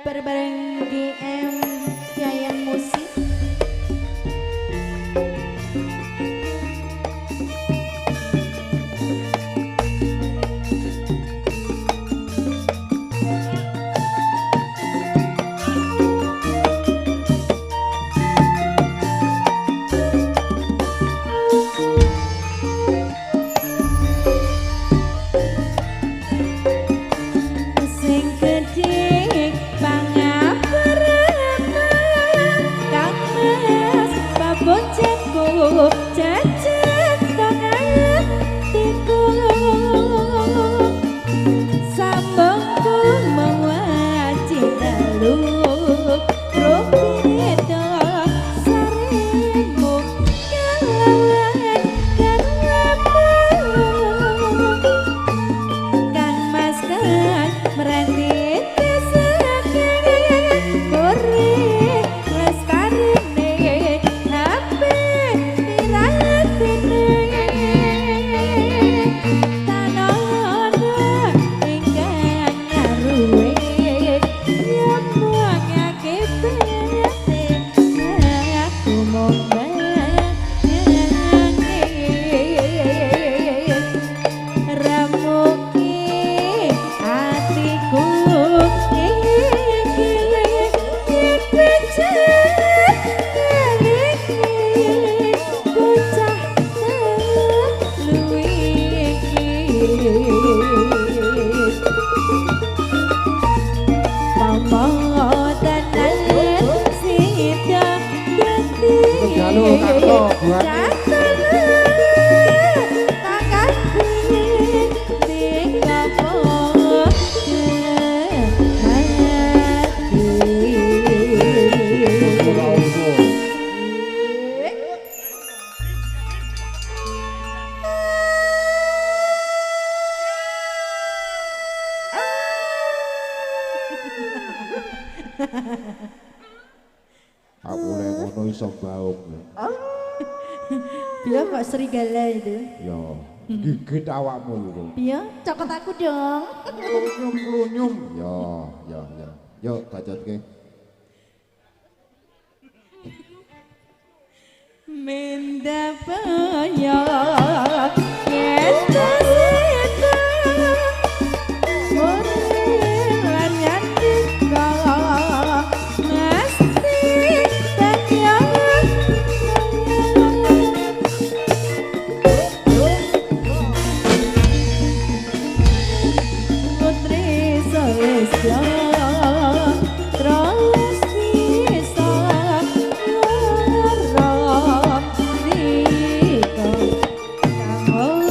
Bareng GM Jaya Musik. Sing gedhe pangaprene Kang Mas baboncenku cecek atiku sambungku mawaci telu rupita sarimu kalawan karepmu Kang Mas kan merenti saking kore lestarine HP piratine tanono ingkang ngaruwe nyembuhake pete aku mung bayange remuki atiku iki becet iki bocah telu iki pamotanan sida dadi Jalu Karto buat Aku lek ngono iso baung. Biar kok serigala itu. Ya, gigit awakmu iku. Biar cokot aku dong. Klunyum-klunyum. Ya, ya, ya. Yo bacotke. Mendapaya yen seta lan yandika mesti dadi Putri Celestia terus bisa lara dika kang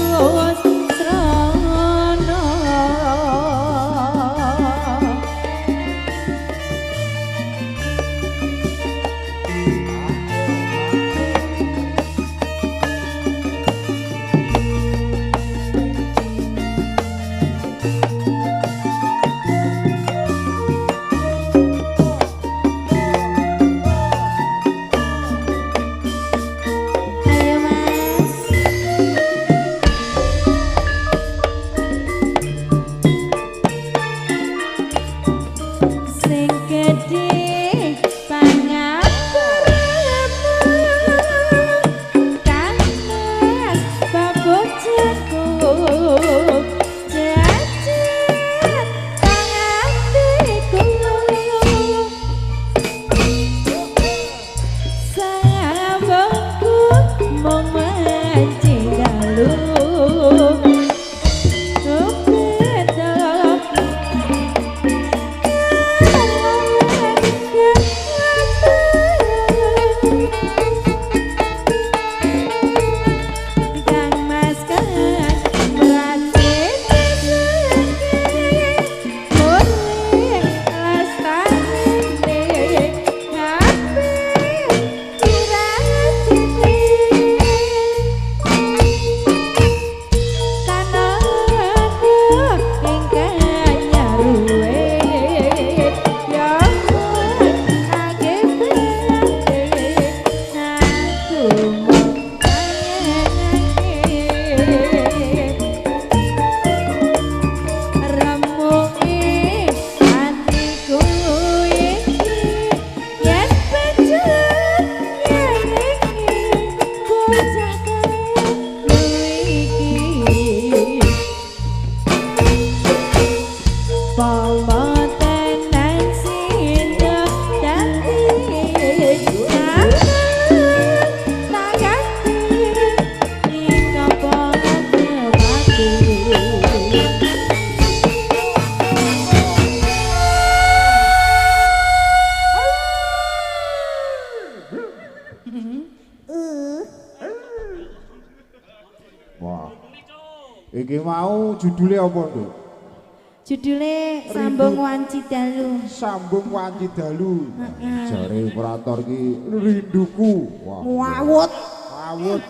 Iki mau judule apa, Nduk? Judule Sambung Wanci Dalu. Sambung Wanci Dalu. Jare operator iki rinduku. Wah. Ngawut. Ngawut.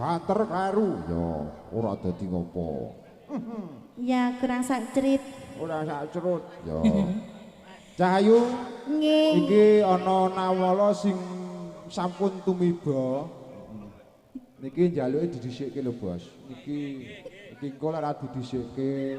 Banter kleru. Ya, ora dadi ngopo. Ya, kurang sak cerit. Ora sak cerut. Ya. Cahayu. Nggih. Iki ana nawala sing sampun tumiba. Niki njaluke didhisikke lho, Bos. Niki iki engko lek ora didhisikke.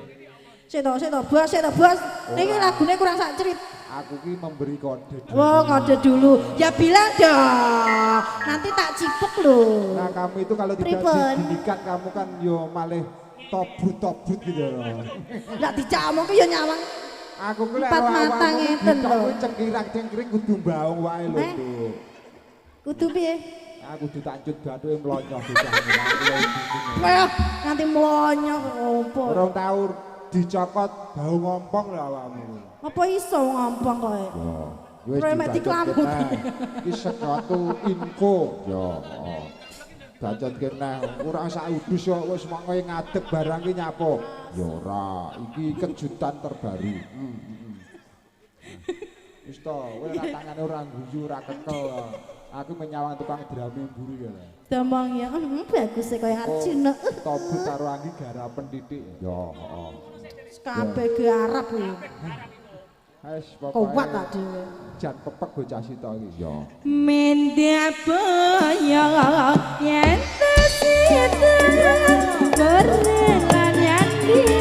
Sik to, Bos, sik to, Bos. Niki lagune kurang sak cerit. Aku ki memberi kode dulu. Oh, kode dulu. Ya bilang dong. Nanti tak cipek loh. Nah, kamu itu kalau tidak diginikan kamu kan yo malih tobrut-tobrut gitu loh. Lah dicamong ki yo nyawang. Aku ki lek empat mata ngeten lho. Cengkirang-cengkiring kudu mbaung wae lho, Nduk. Kudu piye? Aku kudu tancut bathuke mlonyoh bocah. Wah, nganti mlonyoh opo? Ora tau dicokot bau ngompong lho awakmu. Apa iso ngompong kowe? Ya, wis Remek diklamut. Iki sesuatu info. Ya, heeh. Bacot kene ora sak udus kok wis mongko ngadeg barang ki nyapo. Ya ora, iki kejutan terbaru. Wis to, kowe ora tangane ora guyu, ora kekel. Aku menyawang tukang drame mburi ya. Domong ya, bagus e kaya Arjuna. Tobu karo Anggi garapen titik. Ya, heeh. Kabeh garap kuwi. Wis pokoke. Kuat tak dhewe. Jan pepek bocah sitok iki. Ya. Mendapaya yen tesita berlan yandi.